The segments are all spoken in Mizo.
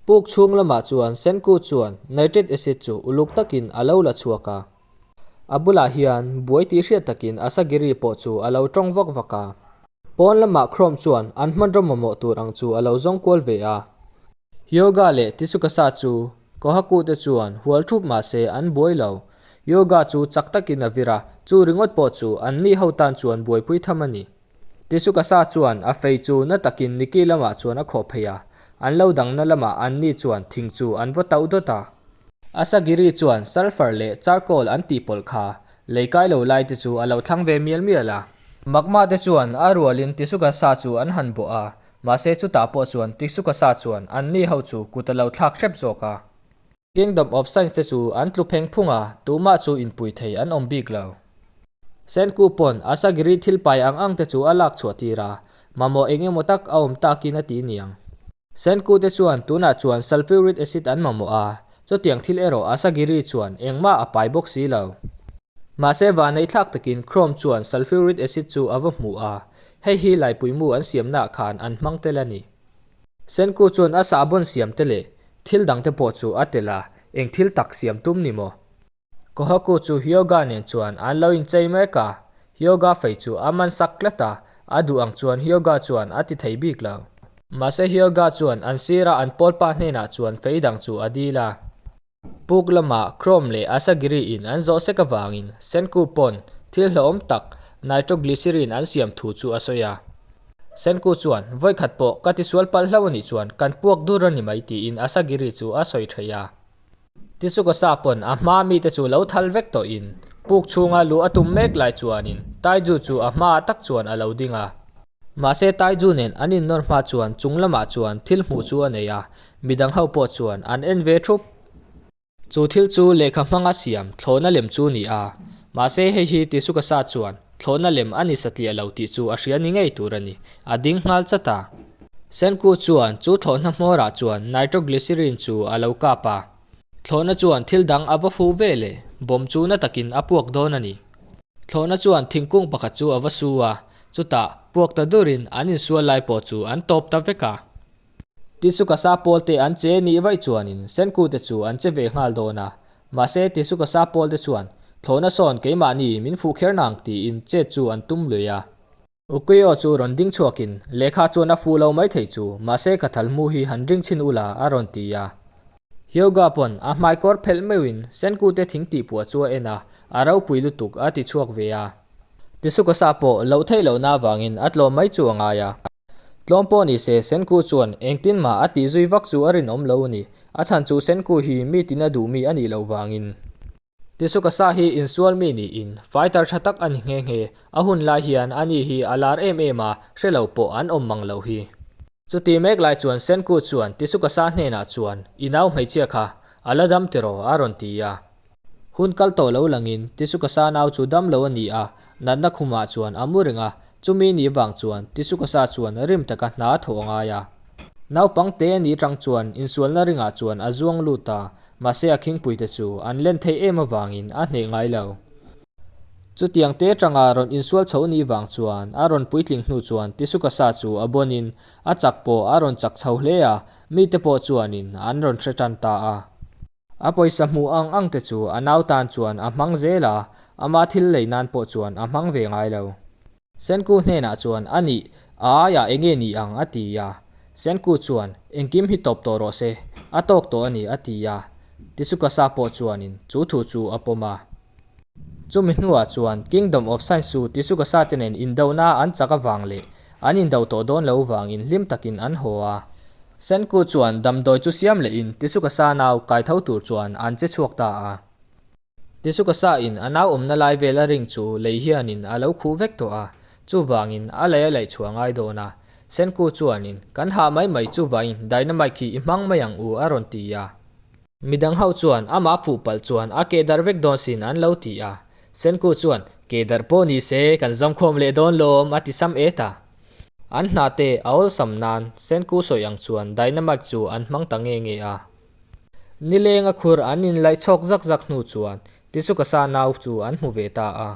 Puk chhung lamah chuan Senku chuan nitric acid chu uluk takin a lo la chhuak a. A bulah hian buai tih hriat takin Asagiri pawh chu a lo tawng vak vak a. Pawn lamah Chrome chuan an hmanraw mamawh tur ang chu a lo zawng kual ve a. Hyoga leh Tsukasa chu Kohaku te chuan hual thup mah se an buai lo. Hyoga chu chak takin a vir a, chu ringawt pawh chu an ni ho tan chuan buaipui tham a ni. Tsukasa chuan a fei chu na takin Niki lamah chuan a khawh phei a, an lo dangna lamah an ni chuan thing chu an vaw tauh dawt a. Asagiri chuan sulphur leh charcoal an tih pawlh kha Lei kai lo lai te chu a lo thlang ve mial mial a. Magma te chuan a rualin Tisukasa chu an han bawh a, mahse chutah pawh chuan Tisukasa chuan an ni ho chu kut a lo thlak hrep zawk a. Kingdom of Science te chu an tlu pheng phung a, tumah chu inpui thei an awm bik lo. Senku pawn Asagiri thil pai ang ang te chu a lak chhuah tir a, mamawh eng emaw tak a awm takin a ti niang. Senku te chuan tunah chuan sulfuric acid an mamawh a, chutiang thil erawh Asagiri chuan engmah a pai bawk si lo. Mahse vanei thlak takin Chrome chuan sulfuric acid chu a va hmu a, hei hi laipuimu an siamnaah khan an hmang tel a ni. Senku chuan a sahbawn siam te leh thil dangte pawh chu a tel a, eng thil tak siam tum ni maw? Kohaku chu Hyoga nen chuan an lo inchei mek a, Hyoga fei chu a man sak tlat a, a duh ang chuan Hyoga chuan a ti thei bik lo. Mahse Hyoga chuan an sira an pawlpa hnenah chuan fei dang chu a dil a. Puk lamah Chrome leh Asagiri in an zawh sek avangin Senku pawn thil hlauhawm tak nitroglycerin an siam thu chu a sawi a. Senku chuan, Vawikhat pawh ka tisual palh hlauh anih chuan kan puak dur a ni mai tiin Asagiri chu a sawi thei a. Tisukasa pawn a hma mite chu lo thal vek tawhin puk chhunga luh a tum mek lai chuanin Taiju chu a hmaah tak chuan a lo ding a. Mahse Taiju nen an innawr hma chuan chung lamah chuan thil hmuh chu a nei a, midang ho pawh chuan an en ve thup. Chu thil chu lehkha hmanga siam thlawhna lem chu ni a, mahse hei hi Tisukasa chuan Thlawhna lem a ni satliah lo tih chu a hria ni ngei tur a ni, a ding nghal chat a. Senku chuan chu thlawhna hmawrah chuan nitroglycerin chu a lo kap a. Thlawhna chuan thil dang a va fu ve le, bomb chu na takin a puak dawn a ni. Thlawhna chuan thingkung pakhat chu a va su a, chutah puak ta durin an insual lai pawh chu an tawp ta vek a. Tisukasa pawlte an che nih vaih chuanin Senku te chu an che ve nghal dawn a, mahse Tisukasa pawlte chuan thlawhna sawn keimahni min fuh kher nang tiin chet chu an tum lui a. Ukio chu rawn ding chhuakin lehkha chuan a fuh lo mai thei chu mahse ka thal hmu hi han ring chhin ula a rawn ti a. Hyoga pawn a hmaikawr phelh meuhin Senku te thing tih puah chu a en a, a ropui lutuk a ti chhuak ve a. Tisukasa pawh loh theih lohna avangin a tlawm mai chu a ngai a. Tlawm pawh ni se, Senku chuan engtin mah a tih zui vak chu a rinawm lo a ni. A chhan chu Senku hi mi tina duh mi a nih loh vangin. Tisukasa hi insual mi niin fighter tha tak a ni nghe nghe. A hun lai hian ani hi a lar em em a, hre lo pawh an awm mang lo hi. Chuti mek lai chuan Senku chuan Tisukasa hnenah chuan, I nau hmeichhia kha, a la dam tiraw? a rawn ti a. Hun kal tawh lo langin Tisukasa nau chu dam lo a ni a, natna khumah chuan a mu reng a, chumi ni vang chuan Tisukasa chuan rim taka hna a thawh a ngai a. Naupang te a nih tang chuan insualna ringah chuan a zuang lut a, mahse a khingpuite chu an len theih em avangin a hneh ngai lo. Chutiang te tanga rawn insual chho ni vang chuan a rawn puitling hnu chuan Tisukasa chu a bawnin a chak pawh a rawn chak chho hle a, mite pawh chuanin an rawn hre tan ta a. A pawisa hmuh ang ang te chu a nau tan chuan a hmang zel a, ama thil lei nan pawh chuan a hmang ve ngai lo. Senku hnenah chuan, A nih, a aiah eng nge ni ang? a ti a. Senku chuan, Engkim hi tawp tawh rawh se, a tawk tawh a ni, a ti a. Tisukasa pawh chuanin chu thu chu a pawm a. Chumi hnuah chuan Kingdom of Science chu Tisukasa te nen indona an chak avang leh an indo tawh dawn lo vangin hlim takin an haw a. Senku chuan damdawi chu siam lehin Tisukasa nau kai tho tur chuan an che chhuak ta a. Tisukasa in a nau awmna lai vel a ring chu lei hianin a lo khuh vek tawh a, chuvangin a lei a laih chhuah ngai dawn a. Senku chuanin, Kan hah mai mai chuvangin dynamite khi i hmang mai ang u a rawn ti a. Midang ho chuan amah fuh palh chuan a keh darh vek dawn sin an lo ti a. Senku chuan, Keh darh pawh ni se, kan zawmkhawm leh dawn lawm a ti sam et a. An hna te a awlsam nan Senku sawi ang chuan dynamite chu an hmang ta nge nge a. Nileng a khur an inlaih chhawk zak zak hnu chuan Tisukasa nau chu an hmu ve ta a.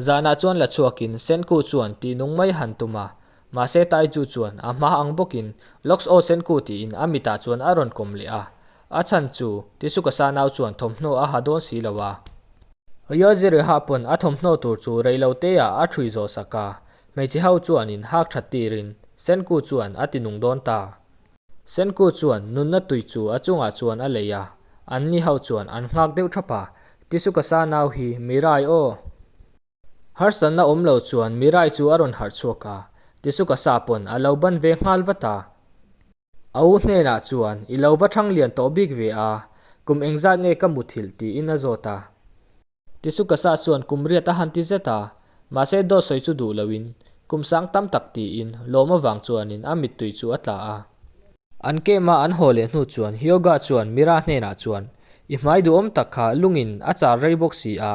Zanah chuan la chhuakin Senku chuan tih nung mai han tum a. Mahse Taiju chuan a hma ang bawkin Locks aw Senku tiin a mitah chuan a rawn kawm leh a. A chhan chu Tisukasa nau chuan thawmhnaw a ha dawn si lo a. Yoziriha pawn a thawmhnaw tur chu reiloteah a ṭhui zawh sak a, hmeichhe ho chuanin hak ṭhat tirin Senku chuan a ti nung dawn ta. Senku chuan nunna tui chu a chungah chuan a lei a, anni ho chuan an nghak deuh ṭhap a, Tisukasa nau hi Mirai aw! Harsatna awm lo chuan Mirai chu a rawn harh chhuak a, Tisukasa pawn a lo ban ve nghal vat a. A u hnenah chuan, I lo va thang lian tawh bik ve a, kum engzat nge ka muthilh tiin a zawt a. Tisukasa chuan kum riat a han ti zet a, mahse dawt sawi chu duh loin kum sang tam tak tiin lawm avang chuanin a mittui chu a tla a. An kema an haw leh hnu chuan Hyoga chuan Mira hnenah chuan, I hmai duhawm tak kha lungin a char rei bawk si a,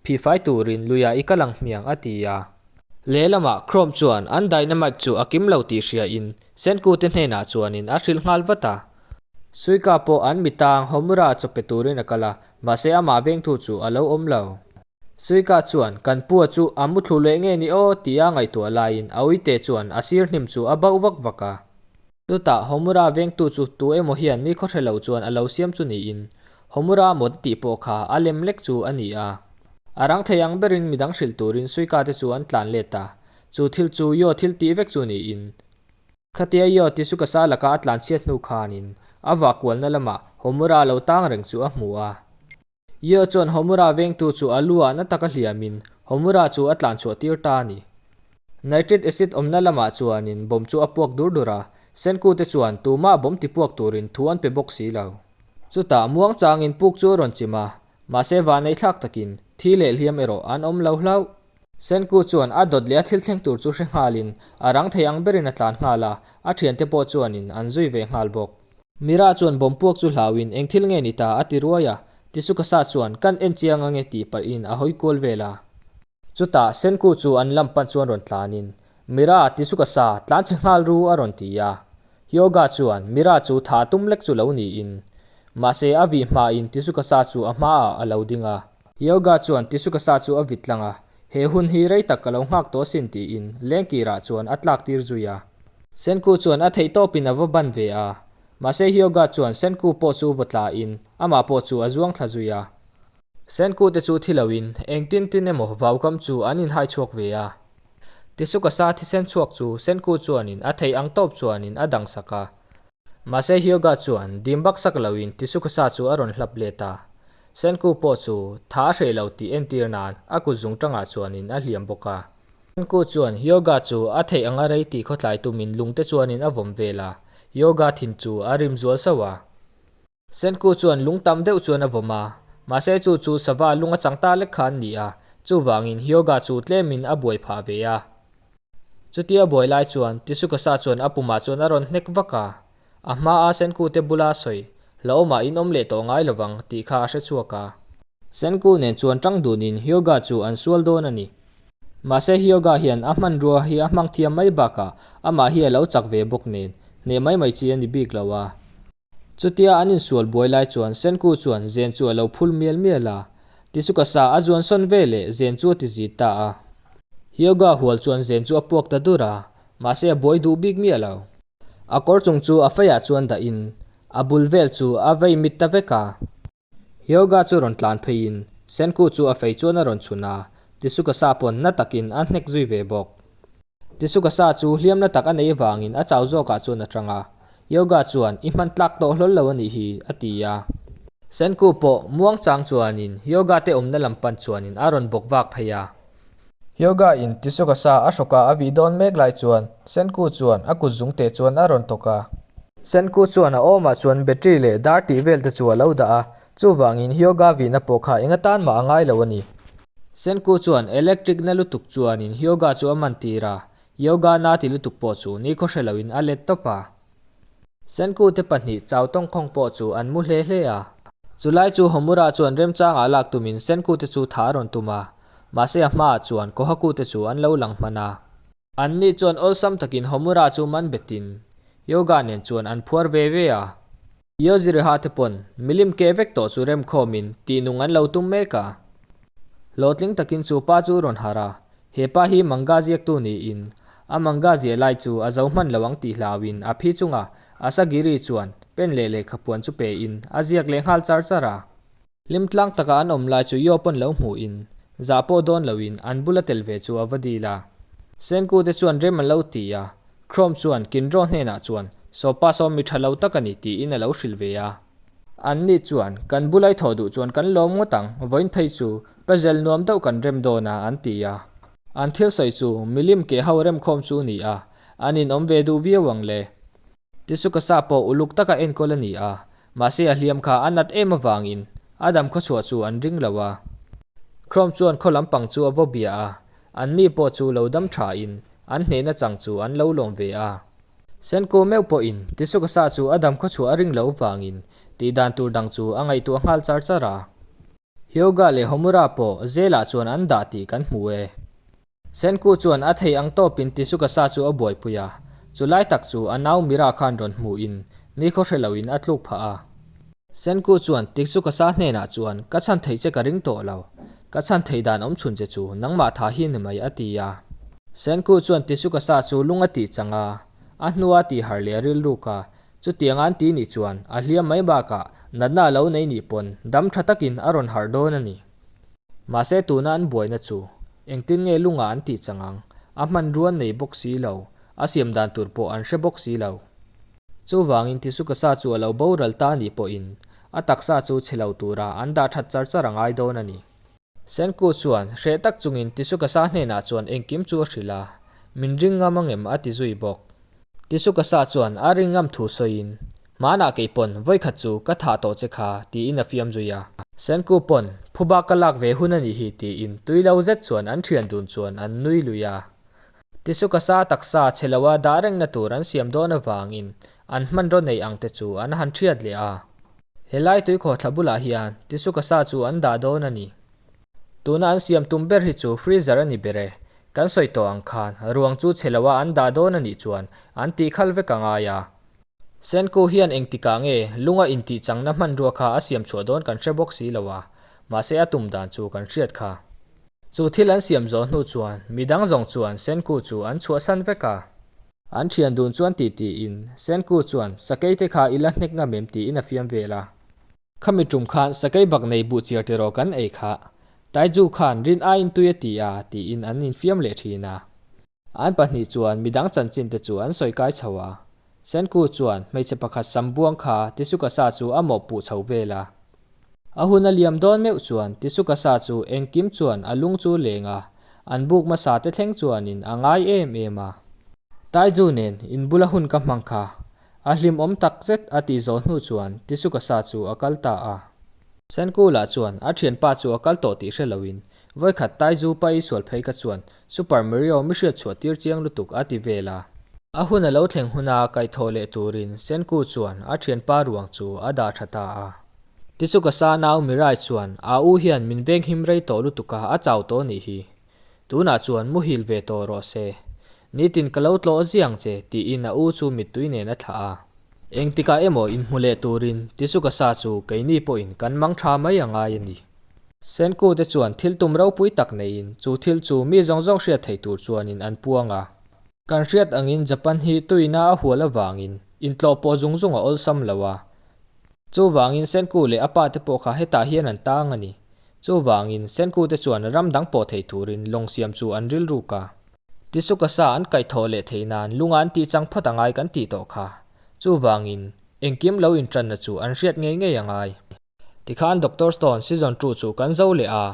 Phihfai turin luiah i kal ang hmiang a ti a. Lehlamah Chrome chuan an dynamite chu a kim lo tih hriain Senku te hnenah chuanin a hrilh nghal vat a. Suika pawh an mitang Homura chaw pe turin a kal a, mahse amah vengtu chu a lo awm lo. Suika chuan kan pua chu a muthlu leh nge ni aw tia ngaihtuah laiin a uite chuan a sir hnim chu a bauh vak vak a. Chutah Homura vengtu chu tu emaw hian ni khawhre lo chuan a lo siam chu niin Homura mawt tih pawh kha a lem lek chu a ni a. A rang thei ang berin midang hrilh turin Suika te chu an tlan let a, chu thil chu Yo thil tih vek chu niin. Khatia Yo Tisukasa laka a tlan chhiat hnu khanin a vah kualna lamah Homura lo tang reng chu a hmu a. Yo chuan Homura vengtu chu a lu ah na taka hliamin Homura chu a tlan chhuah tir ta a ni. Nitric acid awmna lamah chuanin bomb chu a puak dur dur a, Senku te chuan tumah bomb tipuak turin thu an pe bawk si lo. Chutah muang changin puk chu a rawn chim a, mahse vanei thlak takin thi leh hliam erawh an awm lo hlauh. Senku chuan a dawt leh a thil thleng tur chu hre nghalin a rang thei ang berin a tlan nghal a, a thiante pawh chuanin an zui ve nghal bawk. Mira chuan bawm puak chu hlauin eng thil nge ni ta a ti ruai a, Tisukasa chuan kan en chiang ange tih pahin a hawi kual vel a. Chutah Senku chu an lam pan chuan rawn tlanin, Mira, Tisukasa, tlan chhe nghal ru a rawn ti a. Hyoga chuan Mira chu tha tum lek chu lo niin. Mahse a vih hmain Tisukasa chu a hmaah a lo ding a. Hyoga chuan Tisukasa chu a vit tlang a, He hun hi rei tak ka lo nghak tawh sin tiin lengkirah chuan a tlak tir zui a. Senku chuan a theih tawpin a va ban ve a. Mahse Hyoga chuan Senku pawh chu va tlain amah pawh chu a zuang thla zui a. Senku te chu thi loin engtin tin emaw vaukam chu an inhai chhuak ve a. Tisukasa thisen chhuak chu Senku chuanin a theih ang tawp chuanin a dang sak a. Mahse Hyoga chuan dim bak sak loin Tisukasa chu a rawn hlap let a. Senku pawh chu tha a hreh lo tih entir nan a kut zung tangah chuanin a hliam bawk a. Senku chuan Hyoga chu a theih anga rei tih khawtlai tumin lungte chuanin a vawm vel a. Hyoga thin chu a rim zual sauh a. Senku chuan lung tam deuh chuan a vawm a, mahse chu chu sava lung a chang ta lek kha an ni a, chuvangin Hyoga chu tlemin a buai phah ve a. Chutia buai lai chuan Tisukasa chuan a pumah chuan a rawn hnek vak a, a hmaa Senku te bula sawi, Hlauhawmah in awm leh tawh ngai lovang tih kha a hre chhuak a. Senku nen chuan tang dunin Hyoga chu an sual dawn a ni. Mahse Hyoga hian a hmanrua hi a hmang thiam mai bakah amah hi a lo chak ve bawk nen, hneh mai mai chi a ni bik lo a. Chutia an insual buai lai chuan Senku chuan zen chu a lo phul mial mial a, Tisukasa a zuan sawn ve leh zen chu a ti zit ta a. Hyoga hual chuan zen chu a puak ta dur a, mahse a buai duh bik miah lo. A kawr chung chu a feiah chuan dahin a bul vel chu a vei mit ta vek a. Hyoga chu rawn tlan pheiin Senku chu a fei chuan a rawn chhun a, Tisukasa pawn na takin a hnek zui ve bawk. Tisukasa chu hliam na tak a nei vangin a chau zawkah chuan a tang a, Yoga chuan i hman tlak tawh hlawl lo a nih hi a ti a. Senku pawh muang chang chuanin Yoga te awmna lam pan chuanin a rawn bawk vak phei a. Yoga in Tisukasa a hrawka a vih dawn mek lai chuan Senku chuan a kut zungte chuan a rawn tawk a. Senku chuan a awmah chuan battery leh dar tih vel te chu a lo dah a, chuvangin Hyoga vihna pawh kha eng atan mah a ngai lo a ni. Senku chuan electric na lutuk chuanin Hyoga chu a man tir a, Yoga na ti lutuk pawh chu nikhaw hre loin a let tawp a. Senku te pahnih chau tawngkhawng pawh chu an mu hle hle a. Chulai chu Homura chuan remchangah lak tumin Senku te chu tha a rawn tum a, mahse a hmaah chuan Kohaku te chu an lo lang hman a. Anni chuan awlsam takin Homura chu man betin Yoga nen chuan an phuar ve ve a. Yoziriha te pawn milim keh vek tawh chu remkhawmin tihnung an lo tum mek a. Hlawhtling takin chu pa chu rawn harh a, he pa hi manga ziaktu niin. A manga ziah lai chu a zo hman lo ang tih hlauin a phi chunga Asagiri chuan pen leh lehkhapuan chu pe in a ziak leh nghal char char a. Hlim tlang taka an awm lai chu Yo pawn lo hmuhin zah pawh dawn loin an bula tel ve chu a va dil a. Senku te chuan rem an lo ti a, Chrome chuan Kinro hnenah chuan Sawpa saw mi tha lo tak a ni tiin a lo hrilh ve a. An ni chuan kan bula i thawh duh chuan kan lawm ngawt ang, vawiin phei chu puzzle nuam deuh kan rem dawn a an ti a. An thil sawi chu milim ke ho remkhawm chu a ni a, an inawm ve duh viau ang le. Tisukasa pawh uluk taka enkawl a ni a, mahse a hliam kha a nat em avangin a dam khawchhuah chu an ring lo a. Chrome chuan khaw lampang chu a vaw bia a, anni pawh chu lo dam thain an hnehna chang chu an lo lawm ve a. Senku meuh pawhin Tisukasa chu a dam khawchhuah a ring lo vangin tih dan tur dang chu a ngaihtuah nghal char char a. Hyoga leh Homura pawh zelah chuan an dah tih kan hmu e. Senku chuan a thei ang tawpin Tisukasa chu a buaipui a, chu lai tak chu a nau Mira khan rawn hmuhin nikhaw hre loin a tluk phah a. Senku chuan Tiksukasa hnenah chuan ka chhan theih che ka ring tawh lo, ka chhan theih dan awm chhun che chu nangmah tha hi ni mai a ti a. Senku chuan Tisukasa chu lung a tih chang a, a hnua tih harh leh a rilruk a, chutiang an ti nih chuan a hliam mai bakah natna a lo nei nih pawn dam tha takin a rawn harh dawn a ni. Mahse tuna an buaina chu engtin nge lungah an tih chang ang, a hmanrua nei bawk si lo, a siam dan tur pawh an hre bawk si lo. Chuvangin Tisukasa chu a lo boral ta nih pawhin a taksa chu chhe lo tura an dah that char char a ngai dawn a ni. Senku chuan hreh tak chungin Tisukasa hnenah chuan engkim chu a hrilh a, min ring ngam angem a ti zui bawk. Tisukasa chuan a ring ngam thu sawiin Hmanah kei pawn vawikhat chu ka thah tawh che kha tiin a fiam zui a. Senku pawn phuba ka lak ve hun a nih hi tiin tui lo zet chuan an thian dun chuan an nui lui a. Tisukasa taksa chhe loa dah rengna tur an siam dawn avangin an hmanraw neih ang te chu an han thiat leh a. Helai tuikhawhthla bulah hian Tisukasa chu an dah dawn a ni. Tuna an siam tum ber hi chu freezer a ni ber e. Kan sawi tawh ang khan ruang chu chhe loa an dah dawn a nih chuan an tihkhal vek a ngai a. Senku hian engtikah nge lunga intih changna hmanrua kha a siam chhuah dawn kan hre bawk si lo a, mahse a tum dan chu kan hriat kha. Chu thil an siam zawh hnu chuan midang zawng chuan Senku chu an chhuahsan vek a. An thian dun chuan ti tiin Senku chuan sakei te kha i la hnek ngam em tiin a fiam vel a. Khami tum khan sakei bak nei buh chiar tiraw kan ei kha. Taiju khan rin aiin tui a ti a tiin an infiam leh thin a. An pahnih chuan midang chanchin te chu an sawi kai chho a. Senku chuan hmeichhe pakhat sam buang kha Tisukasa chu a mawhpuh chho vel a. A hun a liam dawn meuh chuan Tisukasa chu engkim chuan a lung chu leng a, an buk hmasa te thleng chuanin a ngai em em a. Taiju nen inbula hun ka hmang kha a hlimawm tak zet a tih zawh hnu chuan Tisukasa chu a kal ta a. Senku lah chuan a thianpa chu a kal tawh tih hre loin Vawikhat Taiju pa i sual phei kha chuan Super Mario mi hriat chhuah tir chiang lutuk a ti vel a. A hun a lo thleng huna kaihthawh leh turin Senku chuan a thianpa ruang chu a dah tha ta a. Tisukasa nau Mirai chuan a u hian min venghim rei tawh lutuk a, a chau tawh nih hi. Tunah chuan muhil ve tawh rawh se. Nitin ka lo tlawh ziang che tiin a u chu mittui nen a thlah a. Engtikah emaw inhmu leh turin Tisukasa chu keini pawhin kan mang tha mai a ngai a ni. Senku te chuan thil tum ropui tak neiin chu thil chu mi zawng zawng hriat theih tur chuanin an puang a. Kan hriat angin Japan hi tuina a hual avangin intlawh pawh zung zung a awlsam lo a. Chuvangin Senku leh a pa te pawh kha hetah hian an tang a ni. Chuvangin Senku te chuan ram dang pawh thei turin lawng siam chu an rilruk a. Tisukasa an kaihthawh leh theih nan lunga an tih chang phawt a ngai kan tih tawh kha. Chuvangin engkim lo intanna chu an hriat ngei ngei a ngai. Tikhan Doctor Stone season 2 chu kan zo leh a,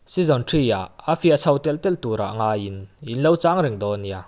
season 3 ah a fiah chho telh telh turah ngaiin in lo chang reng dawn nia.